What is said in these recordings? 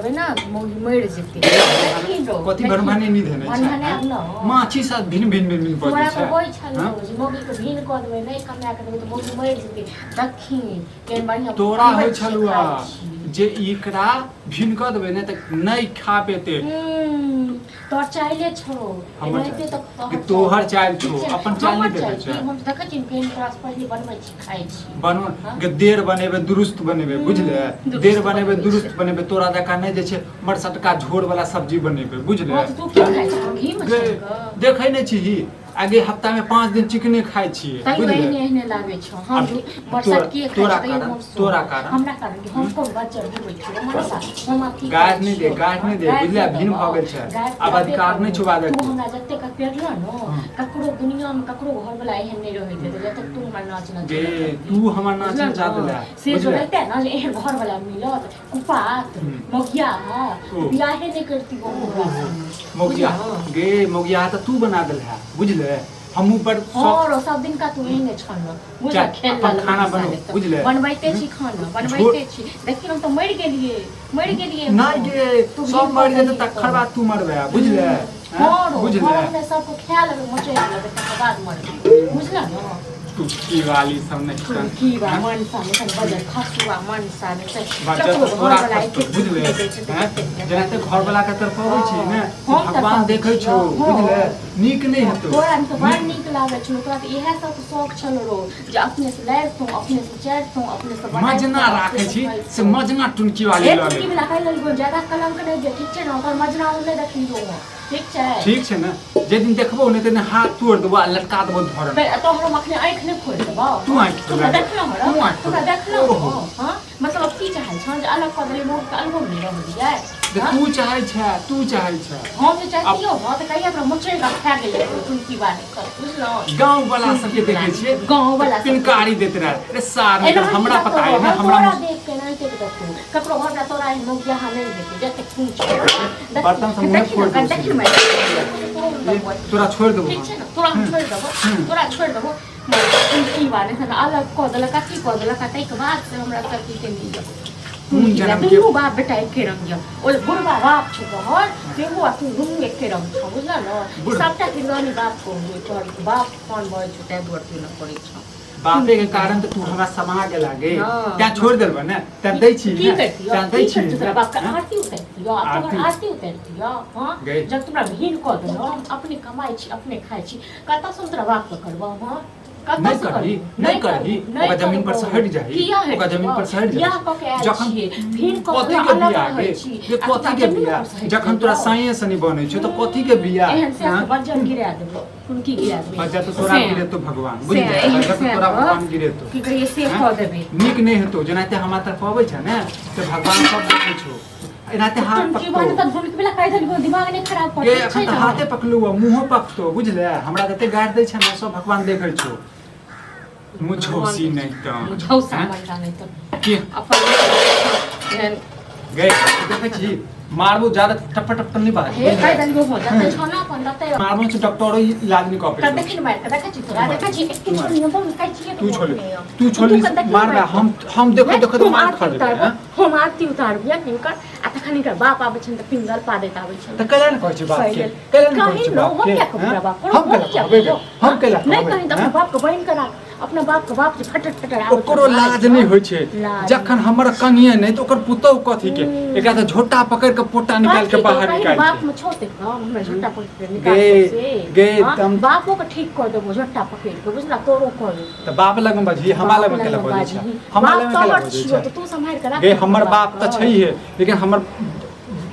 देबै ने तऽ मौगी मरि जेतै। देखही रौ, कथी देखही। भनभने नहीं देने छै भनभनायब न। माछी साथ भिन भिन भिन भिन बजै तोरा छै तऽ होइ छलौ हाँ? जे मौगीके भिन कऽ देबै, नहि कमाए कऽ देबै तऽ मौगी मरि जेतै। देखही केहन बढ़िआँ तोरा पीबै होइ छी, छलौ खाइ छी। जे एकरा भिन कऽ देबै ने तऽ नहि खा पेतै। तोहर चाइले छौ। हमर एनाहिते चाइल तऽ छौ। कि तोहर चाइल छौ, ठीक छै ने? अपन चाइल नहि हमर देखै चाइल छै। की? हम देखै छी केहन तोरा से पहिले बनबै छी, खाइ छी। बनो हाँ? गे, देर बनेबै दुरुस्त बनेबै, बुझले? दुरुस्त देर बनेबै बनबै दुरुस्त छै। बनेबै, तोरा जकाँ नहि जे छै मरसटका झोर वाला सब्जी बनेबै, बुझले? हँ, तऽ तू की खाइ छी घी मे गे, छानि कऽ? देखै नहि छीही, आगे हफ्ता में 5 दिन चिकने खाइ छियै, तैयो बुझले? एहने एहने लागै छौ। हम आब बरसात तोरा खाइ छी तैयो कारण- मोन तोरा कारण? हमरा कारण कि हम कोन बच्चर डूबै छियै मनसा? हम अथी गारि करै नहि दे, छियौ। गारि नहि दे, गारि बुझले? नहि भिन्न देबौ। भऽ गेल छै। गारि आब देबे अधिकार नहि करबौ। छौ बाजऽ तू के। हमरा जतेक पेरलह न, हँ। ककरो दुनिया मे ककरो घरवला एहन नहि रहैत हेतै जतेक तू हमरा नाच गे नचेलक। तू हमर नाच बुझलह नचा न? देला, से जो बुझले? रहिते न जे एहन घरवला मिलत कुपात मौगिया, ओ। बियाहे नहि करती हमरा संगे। मौगिया बुझलह? गे, मौगिया तऽ तू बना देल है, बुझले? हमहूँ बड़ शौक हँ रो, सब दिन का तू एहने छल न, बुझल? चल, खेल अपन लल खाना मनसा बनो, नहि तऽ। बुझले? बनबैते छी खाना, बनबैते छी। देखी, हम तऽ मरि गेलियै, मरि गेलियै हम। नहि गे, तू सब भी मरि जेतै कऽ तकर बाद तू मरबे, बुझले? हँ रो, बुझले? घरमे सबके खा लेबै, मचोड़ि लेबै, तकर बाद मरबै, बुझल न? टुटकी वाली सब नहि की तऽ बा मनसा नहि तऽ बजर खसुआ मनसा नहि तऽ बच्चा ककरो तऽ तोरा घरवला खसतो, एतेक बुझले? नहि दै छै तऽ हैं? कतेक जेनाहिते घरवला के तरफ अबै छी ने, हम तऽ भगवान पबै देखै छौ, छियौ, हँ। बुझले? नीक नहि हेतौ। तोरा तऽ बड़ नीक लागै छौ। तोरा तऽ इएह सब शौक छल रो जे अपने से लारितहुँ, अपने से चारितहुँ, अपने से बनाबितहुँ, मजना अपने राखै से छी खैतहुँ। से मजना टुनकी वाली हे लऽ टुनकी ले। वला कहि लेलको, ज्यादा कलंक नहि दे, ठीक छै ने? ओकर मजना हम नहि देखलियौ हँ, ठीक छै? ठीक छै ने, जे दिन देखबो ने तै हाथ तोड़ देबो आ लटका देबो धरन। तोहर हम अखने आँखि नहि फोड़ि देबौ। तू आँखि तू हमरा फोड़ि देखलहुँ हँ तू आँखि तू हमरा फोड़ि। देखलहुँ ओहो। हँ? हँ, मतलब की चाहै छँ जे अलग कऽ देलियै मौके अलगो नहि रहऽ दियै? जे हँ? तू चाहै छै, तू चाहै छै। हम जे चाहतियौ हँ तऽ कहिया तोरा मचोड़ि कऽ खा गेलै टुनकी बाली कऽ, बुझलहुँ? गाँव वाला सबके देखै छियै गाँव वाला सबके। पिनकारी दैत रहै रे सार, एनाहिते हमरा पता है ने हम हमरा तोरा देख के एनाहिते के देखू, ककरो घर में तोरा एहन मौगिया नहि हेतै जतेक तू छौ। देखी- बर्तन सब मुँहे देखी फोड़ि ने, देबौ। देखी ने, मारि तोरा छोड़ि देबो। ठीक छै ने, तोरा हम छोड़ि देबो, तोरा छोड़ि देबो। की बात है, अलग कऽ देलक, अथी कऽ देलक आ ताहिके बाद से हमरा सब की केली। कोन जनम के दुनू बाप बेटा एके रंग यऽ। ओ जे बुढ़बा बाप छौ तोहर सेहो आ तू दुनू एके रंग छौ, बुझल ने? बुढ़- सबटा किरदानी बाप को हुए। तोहर बाप फोन बजै छौ ताहि दुआरे तू एना करै छौ। बापे के कारण तऽ तू हमरा समा गेला गे। हँ। तैं छोड़ि देलबऽ ने, तैं दै छी की ने, करतियौ? तैं दै की छी करतियौ? तोरा बाप के ने। आरती उतारतियौ? आ तोहर आरती? आरती उतारतियौ? हँ? गई। जब तोरा भीड़ कऽ देलहुँ, हम अपने कमाइ छी, अपने खाइ छी, कतऽसँ हम तोरा बाप के करबौ? हँ, कतऽसँ नहि करही, करबौ? नहि करही, नहि ओकरा जमीन पर से करबौ। हटि जाही, किया हटि ओकरा जमीन पर से हटि जाही। बियाह कऽ के आयल जखन छियै, भीड़ कऽ कथी के के अलग बियाह रहै गे? छी। जे आ कथी तोरा के जमीन बियाह? पर से हटि जखन तोरा जेतौ। साँये से नहि बनै छौ तऽ कथी के बियाह? एहन से हँ? बज्जर गिरा देबो, कुनकी गिरा देबै। बच्चा तऽ तोरा से- गिरेतो भगवान, से बुझलियै? एहन बच्चा तऽ से तोरा कऽ, भगवान गिरेतो। की कहियै से हँ? कऽ देबै। नीक नहि हेतौ। जेनाहिते हमरा तरफ अबै छै ने तऽ भगवान सब देखै छौ, एनाहिते हाथ टुनकी बन पकतो तऽ धुनकी वाला कहि देलको, दिमाग नहि खराब कर। गे। ठीक एखन छै तऽ ने? हाथे पकलू आ मुँहो पकतो, बुझले? हमरा जते गारि दै छै ने सब भगवान देखै छौ। मुझौसी नहि तऽ मुझौसा हँ? मनसा नहि तऽ के अपन एहन गए देखै छी, मारबो ज्यादा टप्पा टप्पा नहि बाज। हे कहि देलको हो जते छौ ने अपन तते। मारबो छै, डॉक्टरो इलाज नहि कऽ तऽ पेतौ। देखी ने मारि कऽ, देखै छी तोरा, देखै छी एके छोड़ी हम बहुत कहै छियै। तू छोड़, तू छोड़, मारबे हम हम देखो देखो तऽ हम मार आरती खा जेबै। उतारबो, हँ? हम आरती उतारबियै हिनकर आ तखन हिनकर बाप आबै छनि तऽ पिंगल पादैत आबै छनि। तऽ कैला ने कहै छै बाप के? कैला ने कहै कही छै न बाप हम के? किया कहबै हँ? बाप? हम कैला कहबै गे? हम कैला नहि कहबै? कही तऽ अपना हँ? बाप के बहिन के राख, अपना बाप के बाप जे फटर फटर आबै ओकरो लाज नहि होइ छै। लाज। जखन हमर कनिए नहि तऽ ओकर पुतोहु कथी के? एकरा तऽ झोटा पकड़ि के पोटा निकालि के बाहर निकालि बाप के में छौ ते हम हमरा झोटा पकड़ के निकाल गे, से गे, हाँ? बापो के ठीक कर देबो झोटा पकड़ के, बुझला? तोरो कर देबो। तऽ बाप लग बजही, हमरा लग केला बजै छै? हमरा बाप लग केला तोहर बजै छियौ छै? तऽ तू सम्हारि के राख। गे, हमर बाप तऽ छैहे, लेकिन हमर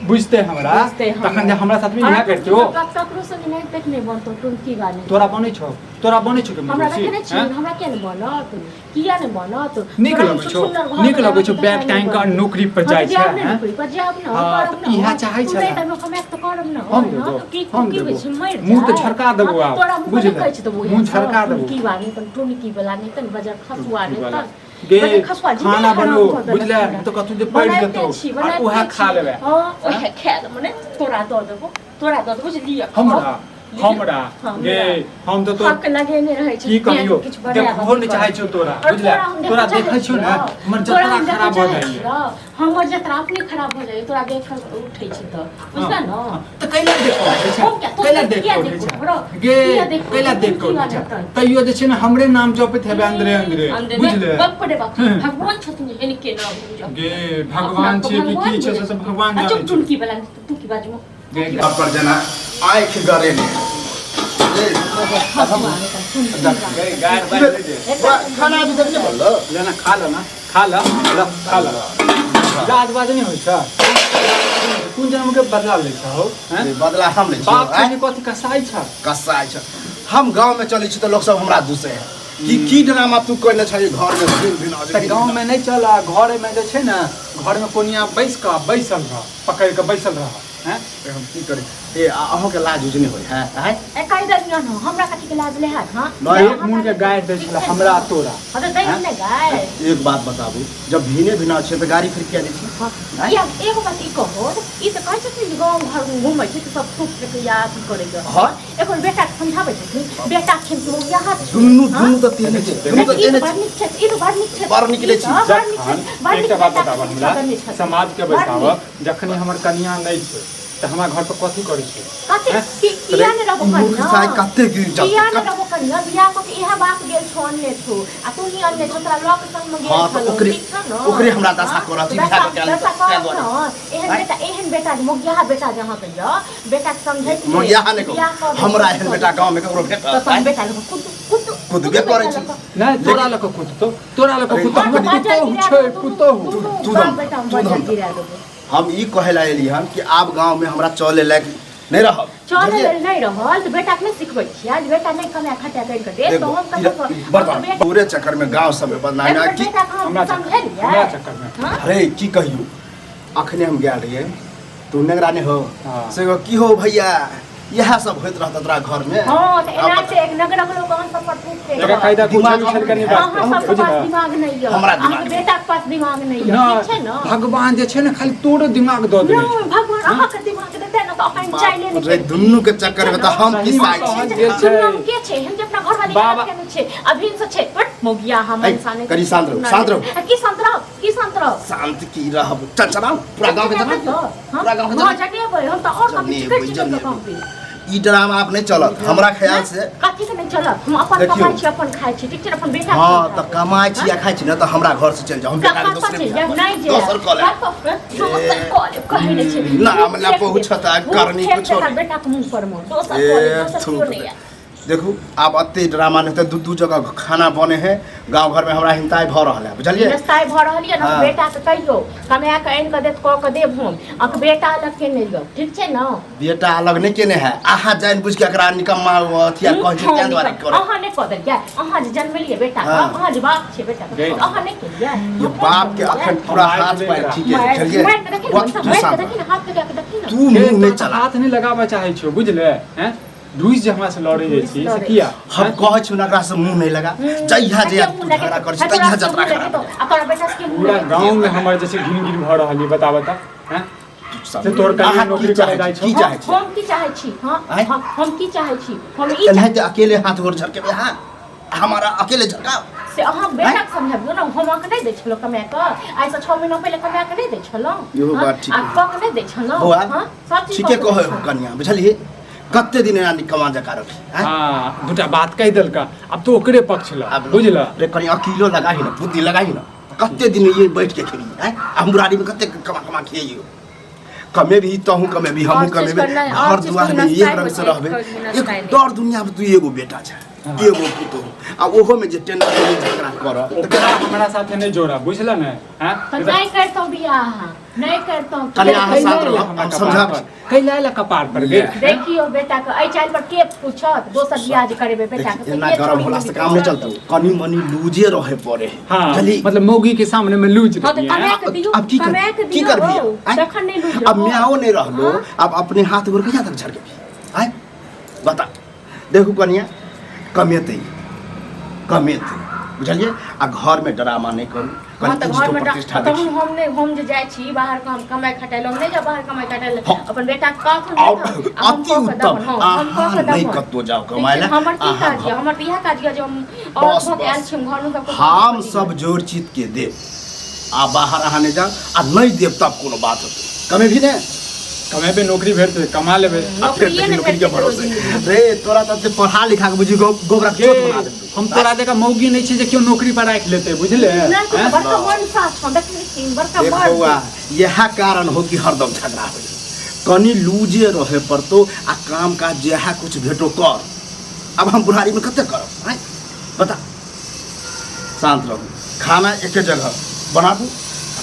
बुझते हमरा बुझतै हमरा। तखन जे हमरा साथमे इएह करतौ। ककरो संगे नहि देखने बनतौ टुनकी गाने। तोरा बनै छौ? तोरा बनै छौ के हमरा मुँह देखने छी? हैं? हमरा किया नहि बनत? किया नहि बनत? नीक तोरा हम लगै छौ, छुछुन्नर घर नीक बनाबऽ लगै छौ तऽ बैग किया टाँगि नहि कऽ बनत? नौकरी पर हँ, जाइ तऽ छै, जायब ने हैं? नौकरी पर जायब ने, हँ, करब तऽ ने। इएह चाहै तू छला। नहि तऽ कमायब तऽ करब ने। हम हँ, देबो, तऽ की हम की देबो। होइ छै, मरि मुँह तऽ जाय। झरका देबो हँ, आब, तोरा मुँह बुझले? देखै छी तऽ मुँह झरका देबो। टुनकी वाला नहि तऽ टुनकी वाला नहि तऽ बजर खसुआ नहि वाला। तऽ गे बजर खसुआ जिंदे खाना हराम बनो, कऽ देलक बुझले? हमरा। तऽ कतहु जे पड़ि बनाइते जेतौ छी, आ बनाइते उएह खा छी। लेबै। हँ, उएह खा लेबै, मने तोरा दऽ देबो, तोरा दऽ देबो जे लिअ खाउ। हमरा हमरा गे हम तऽ हक लगेने रहै छै की कहियो किछु बनायब देखबो नहि चाहै छियौ तोरा और बुझले तोरा हम देखऽ तोरा चाहै देखै छियौ ने छियौ। हमर तोरा जतरा हम देखऽ खराब भऽ चाहै जाइए छियौ। हमर जतरा अपने खराब भऽ जाइए तोरा देख कऽ उठै छी तऽ बुझल ने तऽ कैला देख कऽ उठै छै हम किया- तोरा कैला देख किया कऽ उठै देखू छै हमरो? गे किया देखू? कैला देख कऽ की उठै छै बात हेतै? तैयो जे छै ने हमरे नाम जपैत हेबै अंदरे अंदरे अंदरे बुझले बाप रे बाप हम्म। भगवान छथिन एहन के नाम बुझ गे भगवान छै कि की छै से सब भगवान चुप जानै छै चुनकी वाला तू की बाजू गे पर जेना आँखि गड़ेने गे गाड़ बाजि दे खाना अभी तक नहि बनलो लेना खा ल ना खा ल ल खा ल लाज बाज नहि होइ छ कोन जन्म के बदला लै छ हौ हैं? बदला हम लै बाप छियौ छै कथी कसाई छ कसाइ छ हम गाँव में चलै छी तऽ लोक सब हमरा दूसै है कि की ड्रामा तू कयने छही घर में भिन भिन तऽ गाँव में नहि चल आ घर में जे छै ने घर में कोनिया बैस कऽ बैसल रह पकड़ि कऽ बैसल रह हैं हम की करी ए अहूँके लाज उज नहि होइ है आँय ए कहि देलियौ ने हमरा कथी के लाज ले हत हां नहि, एक मुँह के गारि दै छलै हमरा तोरा हां तऽ दै ने गाय एक बात बताबू जब भिने भिना छै तऽ गाड़ी फिर किया दै छी हाँ, किया एगो बात ई कहो ई तऽ कहै छथिन जे गाँव घर घूमै छै तऽ सब थूक फेकैया अथी करैया हाँ। एकर बेटाके समझाबै छथिन बेटा छनि कि मौगियाहा छै दुनू हाँ? दुनू तऽ तेहने छै दुनू तऽ ई तेहने तऽ बड़ छै नीक छथि ई तऽ बड़ नीक छथि बड़ नीक ई छी। तऽ बड़ नीक जखन छथि बड़ नीक एकटा बात बेटाके बताबऽ शिक्षा हमरा देने छथिन समाजके बड़ बैसाबऽ नीक। जखन हमर कनिया नहि छै तऽ हमरा घर पर कथी करै छै कथी हैं? कि किया ने रहबो मूर्ख कनिया साइ कते गिर जात किया ने रहबो कनिया बियाह कऽ के इएह बाप गेल छौ अनने छौ आ तू ही अनने छौ तोरा लऽ के संगमे गेल हाँ, तऽ छलौ ओकरे- ठीक छौ ने ओकरे हमरा दशा हाँ? करऽ छी, दशा बियाह कऽ के आनल दशा तऽ ताहि करब दुआरे। ने एहन आँय? बेटा एहन बेटा जे मोगियाहा बेटा जे अहाँके यऽ बेटाके समझैत नहि मोगियाहा नहि बियाह कहू कऽ हमरा एहन बेटा गाँव में ककरो भेटत तऽ तहन बेटा लऽ कऽ कुदू कुदू कुदबे करै छी। नहि तोरा लऽ कऽ कुदतौ तोरा लऽ कऽ अरे, कुदतौ हमर पुतोहु छै पुतोहु तू दम, तू दम। हम ई कहै लए एली हन कि आब गाँव में हमरा चले लायक नहि रहब चले बुझलियै? लेल नहि रहल तऽ बेटाके नहि सिखबै छियै जे बेटा नहि कमाए खटा करि कऽ देत तऽ हम देखो, कतऽसँ बर्बाद बेटा पूरे चक्कर में गाँव सब में बदनामी आ की बेटाके हम हमरा चक्कर समझेलियै हमरा चक्कर में हाँ? अरे की कहियौ अखने हम गेल रहियै तू नेंगरा नहि हो हाँ। से कहो, की हो भैया इएह सब होइत रहत तोरा घर में हाँ तऽ एना से एक नगरक लोक अहाँ सब पर थूक फेंक एकरा कायदा दिमाग कुछ छल कनी अहाँ बात सबके पास दिमाग नहि यऽ हमरा दिमाग अहाँके बेटाके पास दिमाग नहि यऽ ना ठीक छै ने भगवान जे छै ने खाली तोरो दिमाग दऽ देने छै नहि भगवान अहाँके दिमाग देतै ने तऽ अखन चाइले नहि रे दुनू के चक्कर में तऽ हम सही पिसाइ में छी कहल गेल छै। दुनिया में के छै हम जे अपना घरवाली बाबा- गलत केने छै अभी से छै बट मोगिया हम ऐ, इंसान कनी शांत रहू, शांत रहू। की शांत रहू की शांत रहू शांत की रहब चल चलाउ पूरा गाँव के चलाउ पूरा गाँव के हाँ चलाउ जनेबै हम तऽ और कभी जनेबै, चिकट चिकट के जनेबै। कहबै ई ड्रामा आब नहि चलत हमरा ख्याल से कथी के नहि चलत हम अपन देखियौ। कमाइ छी अपन खाइ छी ठीक छै ने अपन बेटा के हाँ खाइ तऽ छी। कमाइ छी आ खाइ छी ने तऽ हमरा घर से चलि जाउ हम बेटा के कतऽ दोसरे चलि बियाह जायब? नहि करब। जायब। दोसर कऽ लेब कतऽ? दोसर कऽ लेब, कहै नहि छै। नाम लए फेंक पहुँचत आ देब। करनी फेंक कुछो देता नहि। बेटाके मुँह पर मे। दोसर कऽ लेब, ए, दोसर थूक केओ नहि दे। आयत। देखू आब एते ड्रामा नहि तऽ दू दू जगह खाना बने है गाँव घर में हमरा हिंताइ भऽ रहल है बुझलियै हिनस्ताइ भऽ रहल यऽ ने हाँ। बेटाके कहियौ कमाए कऽ आनि कऽ देत कऽ कऽ देब हम अहाँके बेटा अलग केने यऽ ठीक छै ने बेटा अलग नहि केने है अहाँ जानि बुझि के एकरा निकम्मा अथी आर कहै छै हम ताहि दुआरे नहि करे अहाँ नहि कऽ देलियै अहाँ जे जन्मेलियै बेटा हाँ। अहाँ जे बाप छियै बेटा गई। अहाँ नहि केलियै ये बाप के अखन पूरा हाथ पैर ठीक है बुझलियै मारि कऽ देखी ने वक्त तू मारि कऽ शांत देखी ने हाथ लगा कऽ देखी ने तू मुंह नहि चला हाथ नहि लगाबऽ चाहै छियौ बुझले हैं ढूस जे हमरा से लड़े जाइ छी से किया हम कहै छी एकरा से मुंह नहि लगा जहिया जहिया तू झगड़ा करै छी तहिया जतरा खराब आ तोरा बेटा के मुंह पूरा गाँव में हमर जे छै घिन घिन भऽ रहल ये बता बता हैं से तोहर कनिया अहाँ की नौकरी चाहै करे जाइ छी छौ की चाहै छी हम की चाहै छी हां आँय? हम की चाहै छी हम ई एनाहिते अकेले हाथ गोर झरकेबै अहाँ हमारा अकेले झरकाओ से अहाँ बेटाके समझाबियौ ने हम अहाँके नहि दै छलहुँ कमा कऽ आइसँ 6 महीना पहिले कमा कऽ नहि दै छलहुँ इहो हाँ? बात ठीक आ है। कऽ के नहि दै छलहुँ बौआ हाँ? सब चीज ठीके कऽ के दै कहै हो छलहुँ। कनिया बुझलियै कते दिन एना निकम्मा जकाँ रखी आँय? हाँ दूटा बात कहि देलका अब तो ओकरे पक्ष ल आब बुझल रे कनि अकीलो लगाही ने बुद्धि लगाही ने कते दिन ये बैठ के खेली आँय? आ मुरारी में कते कमा कमा खियैयो कमेबही तहूँ कमेबही हमहूँ और चीज कमेबे करनाइ, और घर चीज दुआर के में एक हिनस्ताइ रंग से होइ छै, रहबे कोइ एक हिनस्ताइ नहि। डर दुनिया में तू एगो बेटा छै एगो पुतोहु आ ओहो में जे टेंडर में झगड़ा कर ओकरा हमरा साथे नहीं जोड़ा बुझल ने हैं तऽ नहि करितहुँ बियाह नहि करितहुँ कनि अहाँ शांत रहू, हमरा हम कपार समझाबै पर कैला ला कपार पर गे देखियौ बेटाके एहि चालि पर के पूछत दोसर बियाह जे करेबै बेटाके देखी एना गरम होला से काम नहीं चलता कनी मनी लूजे रहे पड़े है हाँ बुझली मतलब मौगी के सामने में लूज हाँ तऽ रही है कमा के दियौ अब की कर कमा के की दियौ करबी हौ, आँय? तखन नहि लूज अब म्याओ नहीं रहलो अब अपने हाथ गोर कहिया तक झरकेबी आय बता देखू कनिया कमेतै कमेतै बुझलियै आ घरमे ड्रामा नहि करू हाँ तऽ कनि घरमे प्रतिष्ठा तहन देखी। हम नहि, हम जे जाइ छी बाहर काम कमाइ खटाइ लए, हम नहि जाउ बाहर कमाइ खटाइ लए। हाँ। अपन बेटा के कहथुन और देथुन, आ हम अति कऽ के उत्तम। देबनि, हाँ, हम कऽ अहाँ के नहि देबनि। कतौ जाउ कमाइ लए। हमर की अहाँ काज यऽ? हमर तऽ इएह काज यऽ जे हम और बस, भऽ के आयल बस। छी, हम घरमे सबके हम सब जोड़ चित के देब आ बाहर अहाँ नहि जाउ आ नहि देब तब कोनो बात होतै कमेबही ने। कमेबे, नौकरी भेटतै, कमा लेबै। आ फेर नौकरिये देखी नहि नौकरी के भेटतै भरोसे जिन्दगीमे। रे तोरा तऽ पढ़ा लिखा के बुझी गोबरा गे, चोट बना देलकै। हम तोरा जकाँ मौगी नहि छी जे केओ नौकरी पर राखि लेतै, बुझले? नहि तऽ हैं? बड़का मनसा छौ, देखने छी बड़का देख मर्द। बौआ, इएह कारण हो कि हरदम झगड़ा होइ, कनि लूजे रहे पड़तो आ काम काज जएह कुछ भेटो कर। अब हम बुढ़ारी में कते करब आँय बता। शांत रहू, खाना एके जगह बनाबू,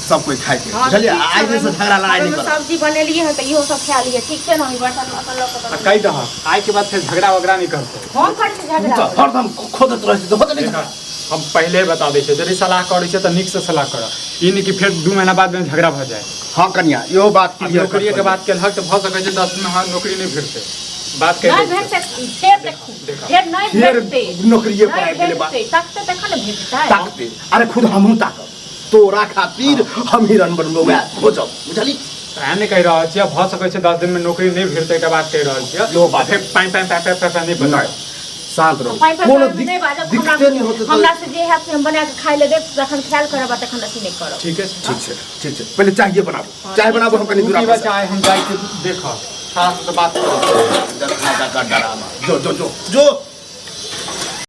सब कोई खाए के। हाँ, बुझलियै? ठीक छै, आइ दिन से झगड़ा लड़ाई नहीं ओहिमे करब। सब्जी बनेलियै हँ तऽ इहो सब खा लियै, ठीक छै ने? हम ई बर्तन अपन लऽ कऽ आ कहि दहक, आइ के बाद फेर झगड़ा वगड़ा नहि करतै। हम करै छी तू झगड़ा? तऽ हरदम खोदैत रहै छी तऽ होतै नहि झगड़ा। हम पहिले बता दै छियै, यदि सलाह करै छियै तऽ नीकसँ सलाह करऽ, ई नहि कि फेर 2 महीना बाद में झगड़ा भऽ जाए। हाँ कनिया, इहो बात आब क्लियर। नौकरिए के बात केलहक तऽ भऽ सकै छै 10 दिन अहाँ नौकरी नहि भेटतै, बात कहि नहि दै छियै। भेटतै, फेर देखू। देखा। फेर नहि फेर भेटतै। नौकरिए पर नहि आबि गेलै बात। भेटतै, तकतै तखन ने भेटतै। ताकते, अरे खुद हमहूँ ताकब तोरा खातिर, हम हिरन बनबो वएह खोजब, बुझली? तें नहि कहि रहल छियै, भऽ सकै छै 10 दिन में नौकरी नहि भेटतै, एकटा बात कहि रहल छियै। इहो बात। फेर पाइ पाइ पाइ पाइ पाइ पाइ नहि बता। नहि, शांत रहू। पाइ पाइ कोनो पाइ नहि बाजब। दिक्कते नहि होतै तऽ। हमरा से जे हैत से हम बना कऽ खाइ लए देब, तखन खायल करब आ तखन अथी नहि करब। ठीके छै। ठीक छै, ठीक छै, पहिले चाय बनाबू, चाय बनाबू, हम कनि तू दूरा पीबऽ पर। चाय? हम जाइ छी देखऽ, सास से बात करै। देखा का डरामा, जो जो जो जो।